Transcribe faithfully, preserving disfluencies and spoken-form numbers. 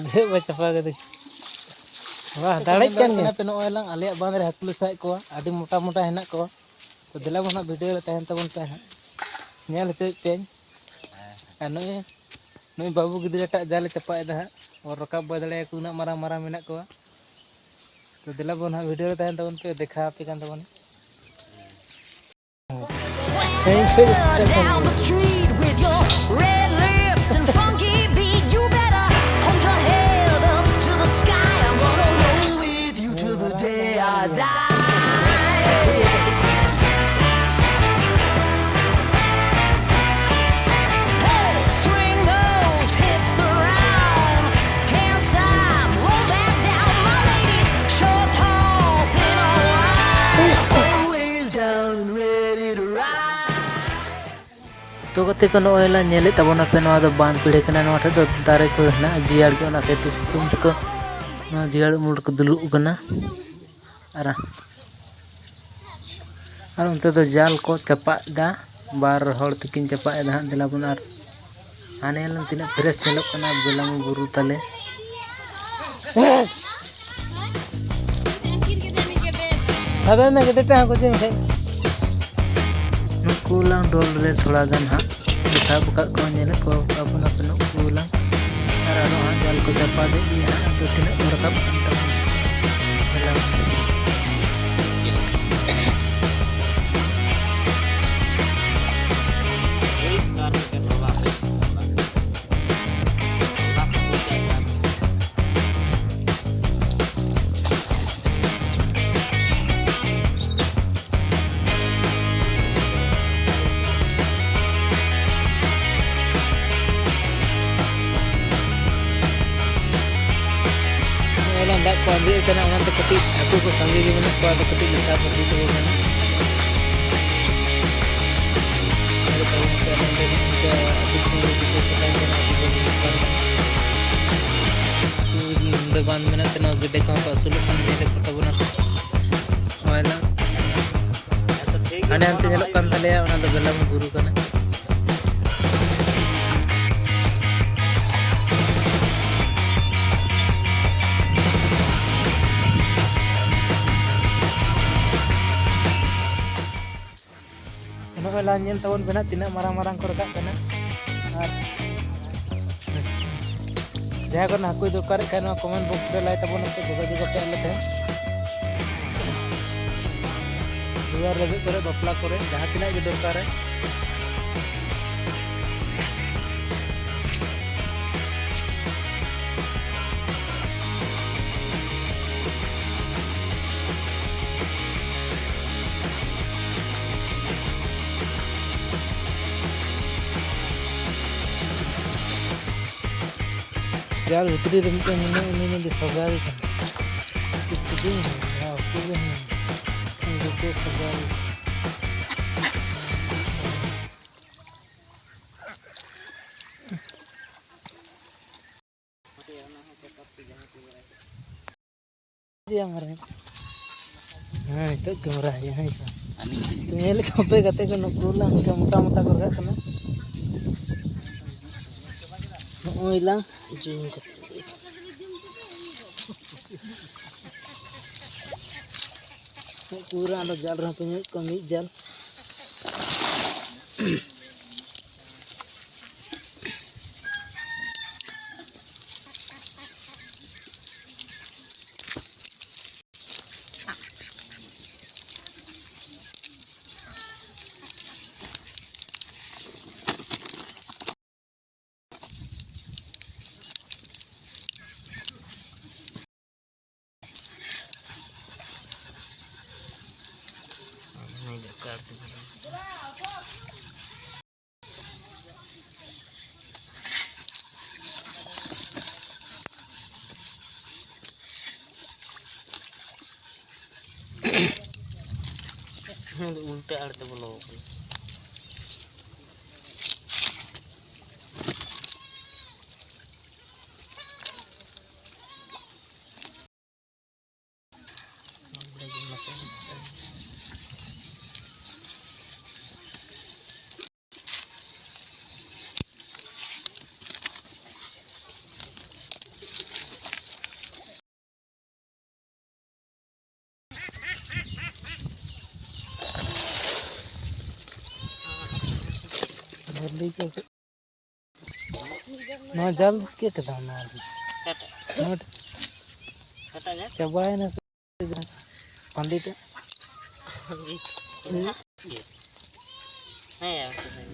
ᱫᱮᱡ ᱵᱟ ᱪᱟᱯᱟ ᱠᱟᱛᱮ᱾ ᱵᱟᱦ, ᱫᱟᱲᱮᱜ ᱠᱟᱱ ᱜᱮᱭᱟ᱾ ᱯᱮ ᱱᱚᱜᱼᱚᱭ ᱞᱟᱝ ᱟᱞᱮᱭᱟᱜ ᱵᱟᱸᱫᱽ ᱨᱮ ᱦᱟᱹᱠᱩ ᱞᱮ ᱥᱟᱵ ᱠᱚᱣᱟ, ᱟᱹᱰᱤ ᱢᱚᱴᱟ ᱢᱚᱴᱟ ᱦᱮᱱᱟᱜ ᱠᱚᱣᱟ᱾ ᱛᱚ ᱫᱮᱞᱟ ᱵᱚᱱ ᱦᱟᱸᱜ video ᱨᱮ ᱛᱟᱦᱮᱱ ᱛᱟᱵᱚᱱ ᱯᱮ ᱦᱟᱸᱜ, ᱧᱮᱞ ᱦᱚᱪᱚᱭᱮᱫ ᱯᱮᱭᱟᱹᱧ᱾ ᱟᱨ ᱱᱩᱭ, ᱱᱩᱭ ᱵᱟᱹᱵᱩ ᱜᱤᱫᱽᱨᱟᱹᱴᱟᱜ ᱡᱟᱞᱮ ᱪᱟᱯᱟᱫ ᱮᱫᱟ ᱦᱟᱸᱜ, ᱚᱨ ᱨᱟᱠᱟᱵ ᱵᱟᱭ ᱫᱟᱲᱮᱭᱟᱠᱚ, ᱩᱱᱟᱹᱜ ᱢᱟᱨᱟᱝ ᱢᱟᱨᱟᱝ ᱢᱮᱱᱟᱜ ᱠᱚᱣᱟ᱾ ᱛᱚ ᱫᱮᱞᱟ ᱵᱚᱱ ᱦᱟᱸᱜ video ᱨᱮ ᱛᱟᱦᱮᱱ ᱛᱟᱵᱚᱱ ᱯᱮ, ᱫᱮᱠᱷᱟᱣ ᱟᱯᱮ ᱠᱟᱱ ᱛᱟᱵᱚᱱ᱾ Thank you. Down the street with your red lips and funky beat. You better hold your head up to the sky. I'm gonna roll with you till the day I die. Hey, swing those hips around. Can't stop, roll back down. My ladies, short, tall, thin or wide. Always down and ready to ride. ᱛᱚ ᱜᱟᱛᱮ ᱠᱚ, ᱱᱚᱜᱼᱚᱭ ᱞᱟᱝ ᱧᱮᱞᱮᱫ ᱛᱟᱵᱚᱱᱟ ᱯᱮ, ᱱᱚᱣᱟ ᱫᱚ ᱵᱟᱸᱫᱽ ᱯᱤᱲᱟᱹ ᱠᱟᱱᱟ᱾ ᱱᱚᱣᱟ ᱴᱷᱮᱡ ᱫᱚ ᱫᱟᱨᱮ ᱠᱚ ᱦᱮᱱᱟᱜᱼᱟ, ᱡᱤᱭᱟᱹᱲ ᱜᱮ, ᱚᱱᱟ ᱠᱷᱟᱹᱛᱤᱨ ᱥᱤᱛᱩᱝ ᱛᱮᱠᱚ ᱱᱚᱣᱟ ᱡᱤᱭᱟᱹᱲ ᱩᱢᱩᱞ ᱨᱮᱠᱚ ᱫᱩᱲᱩᱵ ᱠᱟᱱᱟ᱾ ᱟᱨ, ᱟᱨ ᱚᱱᱛᱮ ᱫᱚ ᱡᱟᱞ ᱠᱚ ᱪᱟᱯᱟᱫ ᱮᱫᱟ, ᱵᱟᱨ ᱦᱚᱲ ᱛᱮᱠᱤᱱ ᱪᱟᱯᱟᱫ ᱮᱫᱟ ᱦᱟᱸᱜ᱾ ᱫᱮᱞᱟ ᱵᱚᱱ ᱟᱨ ᱦᱟᱱᱮ ᱧᱮᱞ ᱛᱤᱱᱟᱹᱜ fresh ᱧᱮᱞᱚᱜ ᱠᱟᱱᱟ ᱵᱮᱞᱟᱢ ᱵᱩᱨᱩ ᱛᱟᱞᱮ᱾ ᱥᱟᱵᱮ ᱢᱮ, ᱜᱮᱰᱮ ᱴᱟᱜ ᱦᱚᱸ ᱠᱚ ᱪᱮᱫ ᱮᱢ ᱠᱷᱟᱡ? ᱱᱩᱠᱩ ᱞᱟᱝ ᱰᱚᱞ ᱨᱮ ᱛᱷᱚᱲᱟ ᱜᱟᱱ ᱦᱟᱸᱜ ᱥᱟᱵ ᱟᱠᱟᱫ ᱠᱚᱣᱟ, ᱧᱮᱞᱮᱫ ᱠᱚᱣᱟ ᱟᱵᱚᱱ ᱟᱯᱮ ᱱᱩᱠᱩ ᱞᱟᱝ᱾ ᱟᱨ ᱟᱨᱚ ᱦᱟᱸᱜ ᱡᱟᱞ ᱠᱚ ᱪᱟᱯᱟᱫᱮᱫ ᱜᱮᱭᱟ ᱦᱟᱸᱜ, ᱟᱫᱚ ᱛᱤᱱᱟᱹᱜ ᱠᱚ ᱨᱟᱠᱟᱵ ᱠᱟᱱ ᱛᱟᱵᱚᱱᱟ᱾ ᱫᱮᱞᱟ᱾ ᱱᱚᱜᱼᱚᱭ ᱞᱟᱝ ᱫᱟᱜ ᱠᱚ ᱟᱸᱡᱮᱫ ᱠᱟᱱᱟ, ᱚᱱᱟᱛᱮ ᱠᱟᱹᱴᱤᱡ ᱦᱟᱹᱠᱩ ᱠᱚ ᱥᱟᱸᱜᱮ ᱜᱮ ᱢᱮᱱᱟᱜ ᱠᱚᱣᱟ, ᱟᱫᱚ ᱠᱟᱹᱴᱤᱡ ᱞᱮ ᱥᱟᱵ ᱤᱫᱤ ᱛᱟᱠᱚ ᱠᱟᱱᱟ᱾ ᱧᱮᱞ ᱛᱟᱵᱚᱱ ᱯᱮ, ᱱᱚᱸᱰᱮ ᱱᱚᱝᱠᱟ ᱟᱹᱰᱤ ᱥᱟᱸᱜᱮ ᱜᱮᱰᱮ ᱠᱚ ᱛᱟᱦᱮᱸ ᱠᱟᱱᱟ, ᱟᱹᱰᱤ ᱵᱟᱹᱲᱤᱡ ᱠᱟᱱ ᱛᱟᱦᱮᱸ᱾ ᱱᱚᱸᱰᱮ ᱵᱟᱸᱫᱽ ᱢᱮᱱᱟᱜ ᱛᱮ ᱱᱚᱣᱟ ᱜᱮᱰᱮ ᱠᱚᱦᱚᱸ ᱠᱚ ᱟᱹᱥᱩᱞᱚᱜ ᱠᱟᱱ ᱜᱮᱭᱟ, ᱧᱮᱞᱮᱫ ᱠᱚ ᱛᱟᱵᱚᱱᱟ ᱯᱮ᱾ ᱱᱚᱜᱼᱚᱭ ᱱᱟ ᱦᱟᱱᱮ ᱦᱟᱱᱛᱮ ᱧᱮᱞᱚᱜ ᱠᱟᱱ ᱛᱟᱞᱮᱭᱟ, ᱚᱱᱟ ᱫᱚ ᱵᱮᱞᱟᱢ ᱵᱩᱨᱩ ᱠᱟᱱᱟ᱾ ᱧᱮᱞ ᱛᱟᱵᱚᱱ ᱯᱮ ᱱᱟᱦᱟᱜ ᱛᱤᱱᱟᱹᱜ ᱢᱟᱨᱟᱝ ᱢᱟᱨᱟᱝ ᱠᱚ ᱨᱟᱠᱟᱵ ᱠᱟᱱᱟ᱾ ᱟᱨ ᱡᱟᱦᱟᱸᱭ ᱠᱚ ᱦᱟᱹᱠᱩᱭ ᱫᱚᱨᱠᱟᱨᱮᱫ ᱠᱷᱟᱱ, ᱱᱚᱣᱟ comment box ᱨᱮ ᱞᱟᱹᱭ ᱛᱟᱵᱚᱱ ᱯᱮ, ᱡᱳᱜᱟᱡᱳᱜᱽ ᱟᱯᱮ ᱟᱞᱮ ᱴᱷᱮᱱ᱾ ᱫᱩᱣᱟᱨ ᱞᱟᱹᱜᱤᱫ ᱠᱚᱨᱮ, ᱵᱟᱯᱞᱟ ᱠᱚᱨᱮ, ᱡᱟᱦᱟᱸ ᱛᱤᱱᱟᱹᱜ ᱜᱮ ᱫᱚᱨᱠᱟᱨ᱾ ᱡᱟᱞ ᱵᱷᱤᱛᱨᱤ ᱨᱮ ᱢᱤᱫᱴᱮᱱ ᱢᱮᱱᱟᱭᱟ, ᱩᱱᱤ ᱢᱮᱱᱫᱟ ᱥᱚᱜᱟ ᱜᱮ ᱠᱟᱱᱟ᱾ ᱪᱮᱫ ᱪᱤᱠᱟᱹᱭᱮᱱᱟ? ᱩᱱᱠᱩ ᱜᱮ ᱢᱮᱱᱟᱭᱟ᱾ ᱩᱱᱠᱩ ᱜᱮ ᱥᱚᱜᱟ ᱜᱮ᱾ ᱪᱮᱫ ᱮᱢ ᱢᱟᱨᱟᱝ? ᱦᱮᱸ, ᱱᱤᱛᱚᱜ ᱠᱮᱢᱮᱨᱟ ᱦᱮᱡ ᱦᱮᱸ᱾ ᱧᱮᱞ ᱠᱚᱯᱮ ᱜᱟᱛᱮ ᱠᱚ, ᱱᱩᱠᱩ ᱞᱟᱝ ᱢᱚᱴᱟ ᱢᱚᱴᱟ ᱠᱚ ᱨᱟᱠᱟᱵ ᱠᱟᱱᱟ᱾ ᱱᱚᱜᱼᱚᱭ ᱞᱟᱝ ᱡᱩᱢ ᱠᱟᱛᱮ᱾ ᱯᱩᱨᱟᱹ ᱟᱞᱚ ᱡᱟᱞ ᱨᱮᱦᱚᱸ ᱯᱮ ᱧᱮᱞ ᱠᱚᱣᱟ, ᱢᱤᱫ ᱡᱟᱞ᱾ ᱦᱮᱸ, ᱩᱞᱴᱟᱹ ᱟᱲᱮ ᱛᱮ ᱵᱚᱞᱚ ᱟᱠᱟᱱᱟ᱾ ᱡᱚᱞᱫᱤ ᱠᱚ ᱱᱚᱣᱟ ᱡᱟᱞ ᱫᱚ ᱪᱤᱠᱟᱹ ᱠᱮᱫᱟᱢ ᱱᱚᱣᱟ ᱫᱚ? ᱚᱠᱟᱴᱟᱜ? ᱱᱚᱣᱟ ᱚᱠᱟᱴᱟᱜ ᱡᱟᱞ? ᱪᱟᱵᱟᱭᱮᱱᱟ ᱥᱮ? ᱯᱟᱸᱰᱤᱴᱟᱜ? ᱦᱮᱸ, ᱚᱱᱠᱟ ᱜᱮ᱾